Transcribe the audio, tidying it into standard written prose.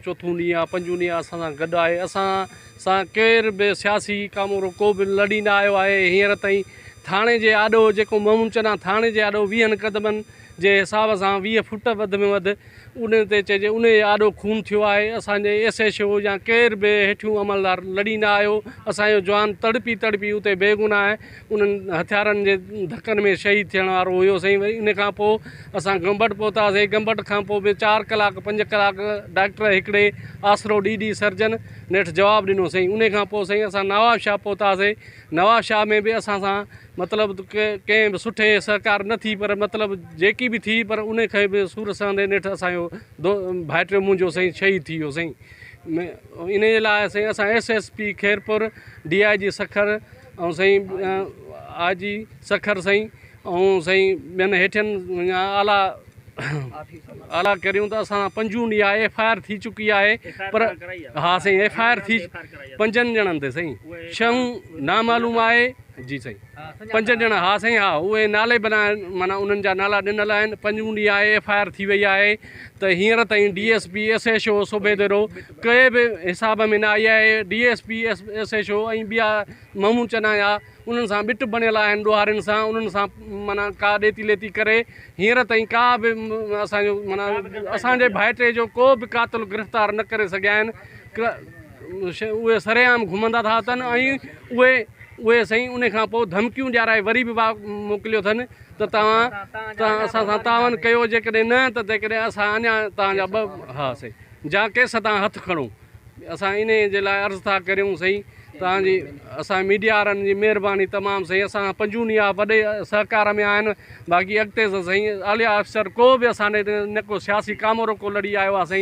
چوٿون ڏينهن آ پنجون ڏينهن آ اسان سان گڏ آهي اسان سان ڪير به سياسي ڪامورو ڪو به لڙي نه آيو آهي هينئر تائين ٿاڻي جي آڏو جيڪو محمود چنا ٿاڻي جي آڏو ويهن قدمن جي حساب سان 20 فوٽ وڌ ۾ وڌ ان تي چئجي ان جي آڏو خون ٿيو آهي اسان جي ايس ايڇ او يا ڪير به هيٺيون عملدار لڙي نه آيو اسان جو جوان تڙپي تڙپي اتي بيگناهه انهن هٿيارن جي ڌڪن ۾ شهيد ٿيڻ وارو هيو سائين وري ان کان پوء اسان گمبٽ پهتاسين گمبٽ کان پوء به 4 ڪلاڪ 5 ڪلاڪ ڊاڪٽر هڪڙي آسرو ڏئي ڏئي سرجن نيٺ جواب ڏنو سائين ان کان پوء سائين اسان نواب شاهه پهتاسين نواب شاهه ۾ به اسان سان مطلب ڪنهن به سٺي سهڪار نه ٿي پر مطلب جيڪي به ٿي پر ان کي به سور سهندي نيٺ اسان جو ڀائٽيو منهنجو سائين شهيد ٿي ويو سائين ان جي لاء سائين اسان S S P Khairpur D I G Sukkur ۽ سائين آء جي سکر سائين ۽ سائين ٻين هيٺين اعليٰ اعليٰ ڪريون ته اسان پنجون ڏينهن آهي ايف I R ٿي چڪي آهي پر ها سائين ايف I R ٿي پنجن ڄڻن تي سائين شيون نامعلوم آهي جي سائين پنج ڄڻا ها سائين ها اهي نالي بنا معنيٰ انهن جا نالا ڏنل آهن پنجون ڏينهن آهي ايف I R ٿي وئي آهي ته هينئر تائين D S P S H O Sobhodero ڪنهن به حساب ۾ نه آئي آهي D S P S H O ۽ ٻيا محمود چنا جا انهن سان ٻٽ بڻيل آهن ڏوهارين سان انهن سان معنيٰ ڪا ڏيتي ليتي ڪري هينئر تائين ڪا به اسان جو معنيٰ اسان جي ڀائٽي جو ڪو به قاتل گرفتار نه ڪري سگهيا آهن اهي سرعام گهمندا ٿا اچن ۽ اهي اهي سائين ان کان پوء ڌمڪيون ڏيارائي وري به موڪليو اٿن ته توهان توهان اسان سان تعاون ڪيو جيڪڏهن نه ته تيڪڏهن اسان اڃا توهان جا ٻه ها سائين جا ڪيس تان هٿ کڻو اسان انهي جي لاء عرض ٿا ڪريون سائين توهان جي اسان ميڊيا وارن جي مهرباني تمام سائين اسان پنجون ڏينهن آ وڏي سهڪار ۾ آهن باقي اڳتي سان سائين اعليٰ آفيسر ڪو به اسان ڏي نه ڪو سياسي ڪامورو ڪو لڙي آيو آ سائين.